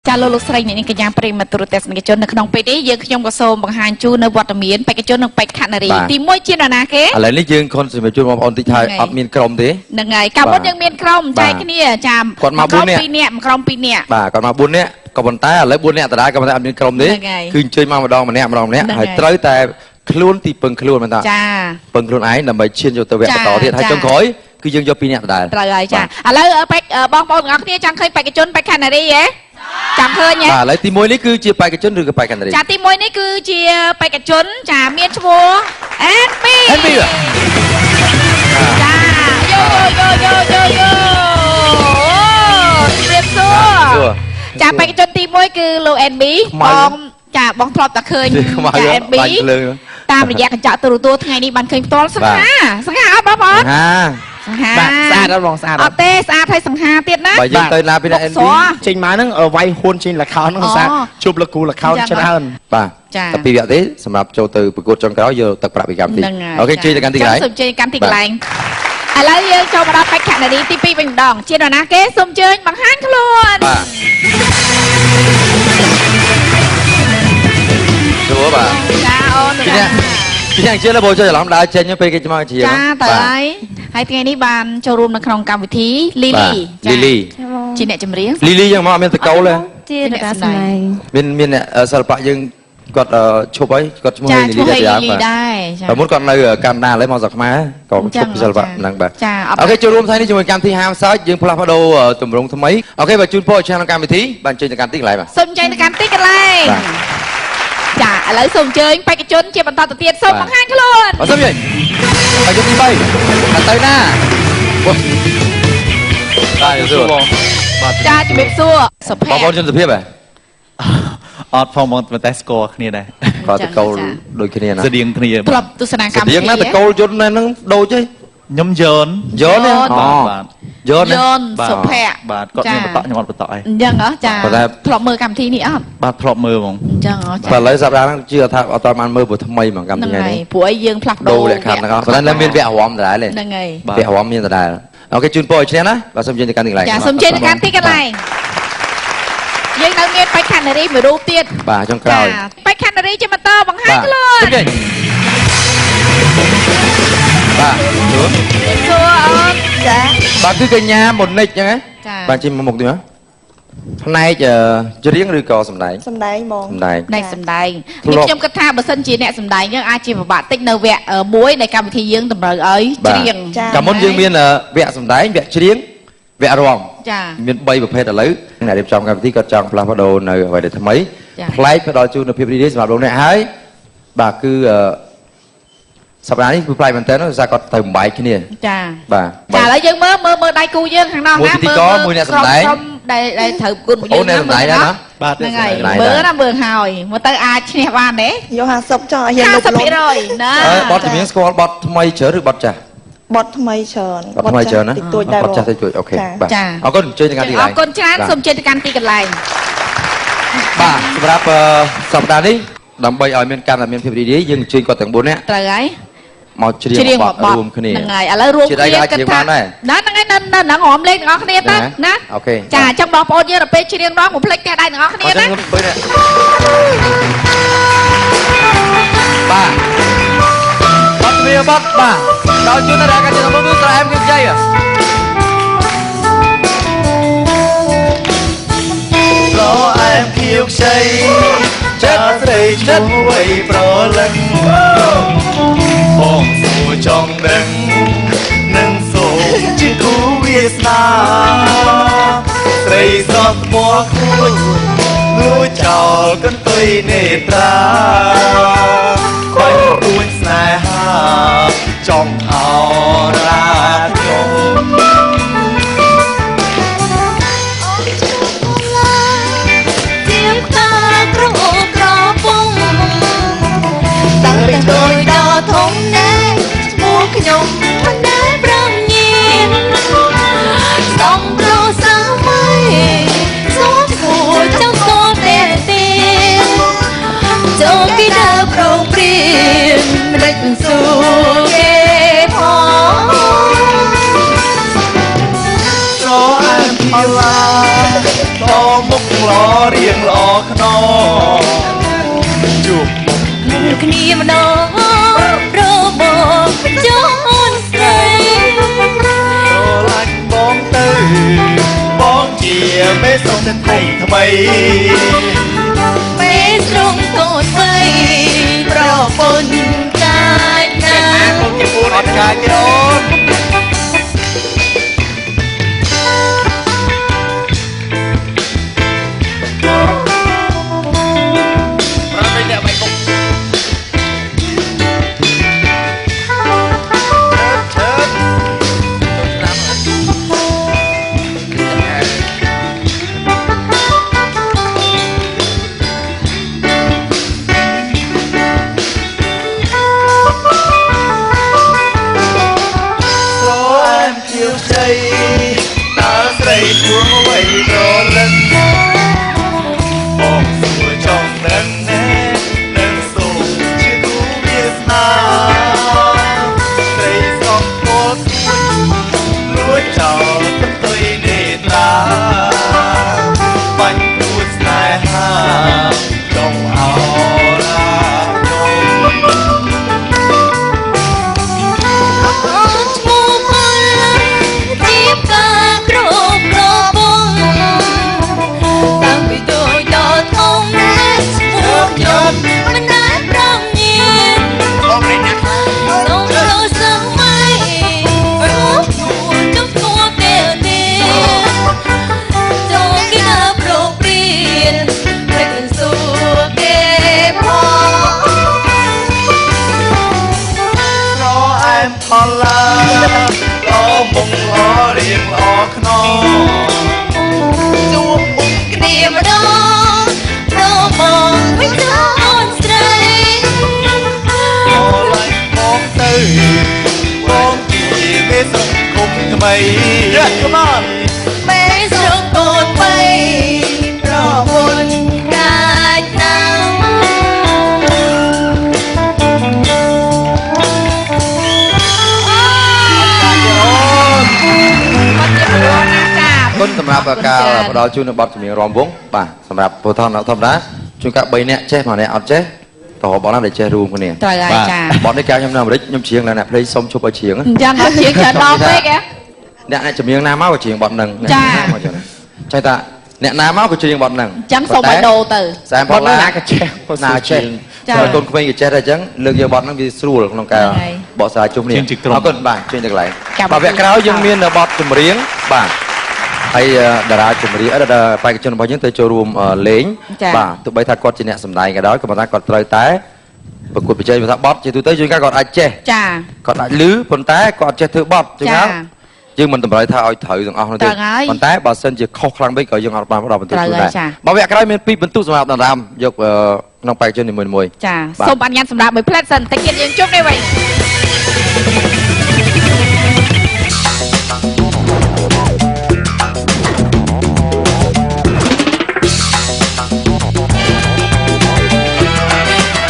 ចាលោកលោកស្រីអ្នកនាងកញ្ញាប្រិយមិត្តទូរទស្សនិកជននៅក្នុងពេលនេះយើងខ្ញុំក៏សូមបង្ហាញជូននៅវត្តមានបេក្ខជននិងបេក្ខនារីទី1ជានរណាគេ ឥឡូវនេះយើងខុនសម្រាប់ជូនបងប្អូនតិចថាអត់មានក្រុមទេ ហ្នឹងហើយកាលមុនយើងមានក្រុមចែកគ្នាចា គាត់មក4នាក់ 2នាក់មួយក្រុម2នាក់ បាទគាត់មក4នាក់ក៏ប៉ុន្តែឥឡូវ4នាក់ដដែលក៏ប៉ុន្តែអត់មានក្រុមទេគឺអញ្ជើញមកម្ដងម្នាក់ម្ដងម្នាក់ហើយត្រូវតែខ្លួនទីពឹងខ្លួនមែនតា ចា ពឹងខ្លួនឯងដើម្បីឈានយកទៅវគ្គបន្តទៀតហើយចុងក្រោយគឺយើងយក2នាក់ដដែល ត្រូវហើយចាឥឡូវបេក្ខបងប្អូនទាំងអស់គ្នាចង់ឃើញបេក្ខជនបេក្ខនារីហ៎ចាំឃើញហ៎ បាទឥឡូវទី1នេះគឺជាបេក្ខជនឬក៏បេក្ខនារី ចាទី1នេះគឺជាបេក្ខជនចាមានឈ្មោះ NB NB ចាយោយោយោយោយោជំរាបសួរចាបេក្ខជនទី1គឺលោក NB បងចាបងធ្លាប់តែឃើញចា NB តាមរយៈកញ្ចក់ទូរទស្សន៍ថ្ងៃនេះបានឃើញផ្ទាល់សង្ហាសង្ហាអត់បងប្អូនសង្ហា បាទស្អាតអត់បងស្អាត អត់ទេស្អាតហើយសង្ហាទៀតណា បើយើងទៅណាពីណា NB ចេញមកហ្នឹងវាយហ៊ួនចេញលខោនហ្នឹងស្អាតជួបលោកគ្រូលខោនច្រើន បាទតែពីរវគ្គទេសម្រាប់ចូលទៅប្រកួតចុងក្រោយយកទឹកប្រាក់ពីកម្មវិធីអូខេជួយទៅកាន់ទីកន្លែង សូមជួយកាន់ទីកន្លែងឥឡូវយើងចូលមកដល់បេក្ខនារីទី2វិញម្ដងជានរណាគេសូមអញ្ជើញបង្ហាញខ្លួន បាទចូលបាទ ចាអូន ពីនេះពីនេះជឿលើបងចូលច្រឡំដើរចេញពេលគេមកជា ចាតើហើយហើយថ្ងៃនេះបានចូលរួមនៅក្នុងកម្មវិធីលីលី លីលី ជាអ្នកចម្រៀង លីលីយើងមកមានតកូលទេ ជាអ្នកសម្ដែង មានអ្នកសិល្បៈយើងគាត់ឈប់ហើយគាត់ឈ្មោះលីលីដែរតែមុនគាត់នៅកាណាដាឥឡូវមកស្រុកខ្មែរក៏ឈប់ពីសិល្បៈហ្នឹងបាទអូខេចូលរួមថ្ងៃនេះជាមួយកម្មវិធីហាមសើចយើងផ្លាស់ប្ដូរទម្រង់ថ្មីអូខេបាទជូនពរឲ្យឆ្នាំកម្មវិធីបាទចេញទៅកាន់ទីកន្លែងបាទ សូមចេញទៅកាន់ទីកន្លែងចាឥឡូវសូមអញ្ជើញបេក្ខជនជាបន្តទៅទៀតសូមបង្ហាញខ្លួន បាទសូមអញ្ជើញបេក្ខជនទី3ទៅណាបាទសួរ បាទ ចាជំរាបសួរសុភ័ បងប្អូនជនសុភាពហ៎ អត់ផងបងតែស្គាល់គ្នាដែរ បាទតកូលដូចគ្នាណា ស្តៀងគ្នា ធ្លាប់ទស្សនាកម្ម ស្តៀងណាតកូលយន្តហ្នឹងដូចទេ ខ្ញុំយន យន បាទ យន យនសុភ័ក្រ បាទគាត់មានបតក់ខ្ញុំអត់បតក់អី អញ្ចឹងហ៎ចាធ្លាប់មើលកម្មវិធីនេះអត់ បាទធ្លាប់មើលហ្មង អញ្ចឹងហ៎ចា បាទឥឡូវសប្តាហ៍ហ្នឹងជឿថាអត់បានមើលព្រោះថ្មីហ្មងកម្មវិធីនេះ ព្រោះអីយើងផ្លាស់ប្ដូរ លក្ខខណ្ឌហ្នឹងប៉ុន្តែនៅមានវគ្គរំដដែលទេ ហ្នឹងហើយ វគ្គរំមានដដែលអូខេជូនពរឲ្យឈ្នះណាបាទសូមជើញទៅកាន់ទីកន្លែង ចាសូមជើញទៅកាន់ទីកន្លែងយើងនៅមានបេក្ខនារីមួយរូបទៀត បាទចុងក្រោយ បេក្ខនារីជាបន្តបង្ហាញខ្លួន បាទសួរ សួរអូន ចា បាទគឺកញ្ញាមុនិចអញ្ចឹងណាបាទជិះមកមុខទីមកផ្នែកច្រៀងឬក៏សម្ដែង សម្ដែងហ្មង សម្ដែង ផ្នែកសម្ដែងនេះខ្ញុំគិតថាបើសិនជាអ្នកសម្ដែងយើងអាចជាពិបាកតិចនៅវគ្គមួយនៃកម្មវិធីយើងតម្រូវឲ្យច្រៀង កាលមុនយើងមានវគ្គសម្ដែងវគ្គច្រៀងវគ្គរំ ចា មាន3ប្រភេទឥឡូវអ្នករៀបចំកម្មវិធីគាត់ចង់ផ្លាស់ប្ដូរនៅអ្វីដែលថ្មីប្លែកផ្ដល់ជូននូវភាពរីករាយសម្រាប់លោកអ្នកហើយបាទគឺសប្តាហ៍នេះគឺប្លែកមែនតើដោយសារគាត់ទៅបំបែកគ្នា ចា បាទ ចាឥឡូវយើងមើលមើលមើលដៃគូយើងខាងនោះ មួយ ណា ពិធីករមួយអ្នកសម្ដែង ក្រុមដែលត្រូវគុណមួយ អូនអ្នកសម្ដែងណា បាទ ហ្នឹងហើយមើលណាមើលហើយមើលទៅអាចឈ្នះបានទេ យក50ចង់ឲ្យហ៊ានលុបលុ 50%ណា បទជំនាញស្គាល់បទថ្មីច្រើនឬបទចាស់ បទថ្មីច្រើន បទថ្មីច្រើនណា តិចតួចដែរប ទចាស់តិចតួចអូខេបាទអរគុណជួយទៅកាន់ទីកន្លែង អរគុណច្រើនសូមជួយទៅកាន់ទីកន្លែង បាទសម្រាប់សប្តាហ៍នេះដើម្បីឲ្យមានកម្មដែលមានភាពរីករាយយើងអញ្ជើញគាត់ទាំង4នាក់ ត្រូវហើយ មកច្រៀងបទរួមគ្នា ហ្នឹងហើយឥឡូវរួមគ្នាគិតថាណាហ្នឹងហើយនៅហ្នឹងរំលេងទាំងអស់គ្នាទៅណា អូខេ ចាអញ្ចឹងបងប្អូនយើងដល់ពេលច្រៀងរងកុំភ្លេចផ្ទះដៃទាំងអស់គ្នាណា បាទបទវាបទបាទដល់ជួនដល់ការចំនួនគឺត្រែមគឺខ្ចី ប្រអែមខៀវខ្ចីចាស្រីជួយប្រលឹងបងសួរចង់ដឹងនឹងសូមជាគូវាសនាស្រីសោះថ្មខួចលួចចោលកន្ទុយនេត្រាបាញ់រួចស្នេហាចង់អោរាខ្ញុំ ជាផ្កាក្រអូបក្រពុំតាំងពីតូចដល់ធំណែឈ្មោះខ្ញុំមិនដែលប្រញៀនសំប្រុសសម័យសូមឈ្មោះចាំតទេទេចូលពីដើមប្រងព្រៀនមិនដេចសួរគេផង រៀងល្អខ្នងជួបមុខ គ្នាម្ដងរបបចោនស្រី ស្រឡាញ់បងទៅបងជាមេស្រុកថៃថ្មី មេស្រុងតូចវ័យប្រពន្ធកាចណា អត់កាចទេអូន ស្រអែមខៀវខ្ចីតើស្រីជួងអ្វីប្រលឹងបងសួរចង់ដឹងណែនឹងសូមជាគូវាសនាស្រីសំពោស្ួចលួចចោលទឹកទុយនេត្រាបាញ់ព្រួចស្នេហាចង់អោរាខ្ញុំ អូនឈ្មោះផលជាផ្កាក្រោបក្រពងតាំងពីតូចដល់ធំឈ្មោះខ្ញុំមិនដែលប្រំញៀន បងឯងណា សូមរកសម័យសូមជួចុះស្គាល់ទេទេចូលគេណាប្រងព្រៀនតែមិនសួរគេផង ស្រអែមផល្លាល្អមុងល្អរៀងល្អខ្នង ជួបមុខគ្នាម្ដងប្រមងវិញអូនស្រី ស្រឡាញ់បងទៅបងជាមេស្រុកគុំថ្មី Yeah come on មេស្រុកកូនបីប្រពន្ធកាចណាំ គាត់ជាប្អូនណាចា គុណសម្រាប់ការផ្ដល់ជូននៅបទចម្រៀងរាំវង់បាទសម្រាប់ពលធម្មធម្មតាជួនកាល3នាក់ចេះម្នាក់អត់ចេះតោះបងណាដែលចេះរួមគ្នា ត្រូវហើយចា បទនេះកាលខ្ញុំនៅអាមេរិកខ្ញុំច្រៀងដល់អ្នកភ្លេងសុំជប់ឲ្យច្រៀង អញ្ចឹងអត់ជាងច្រើនដងពេកហ៎ អ្នកអ្នកចម្រៀងណាមកក៏ច្រៀងបទហ្នឹង ចា មកចឹងចេះថាអ្នកណាមកក៏ច្រៀងបទហ្នឹង អញ្ចឹងសូមឲ្យដូរទៅ សែមផលឡា ណាក៏ចេះ ណាចេះ ចា ហើយកូនក្មេងក៏ចេះដែរអញ្ចឹងលើកយកបទហ្នឹងវាស្រួលក្នុងការបកស្រាយជុំនេះអរគុណបាទជួយទៅកន្លែងបាទវគ្គក្រោយយើងមានបទចម្រៀងបាទហើយតារាចម្រៀងបេក្ខជនរបស់យើងទៅចូលរួមលេងបាទទោះបីថាគាត់ជាអ្នកសម្ដែងក៏ដោយក៏ប៉ុន្តែគាត់ត្រូវតែប្រកួតប្រជែងថាបទជាទូទៅជួនកាលគាត់អាចចេះ ចា គាត់អាចលឺប៉ុន្តែគាត់អត់ចេះធ្វើបទជួនកាលយើងមិនតម្រូវថាឲ្យត្រូវទាំងអស់នោះទេប៉ុន្តែបើសិនជាខុសខ្លាំងពេកក៏យើងអត់បានផ្ដល់បន្ទុកជូនដែរបើវគ្គក្រោយមាន2បន្ទុកសម្រាប់ដណ្ដើមយកក្នុងបេក្ខជននីមួយៗ ចាសូមអនុញ្ញាតសម្រាប់មួយផ្លែតសិនតិចទៀតយើងជួបនេះវិញ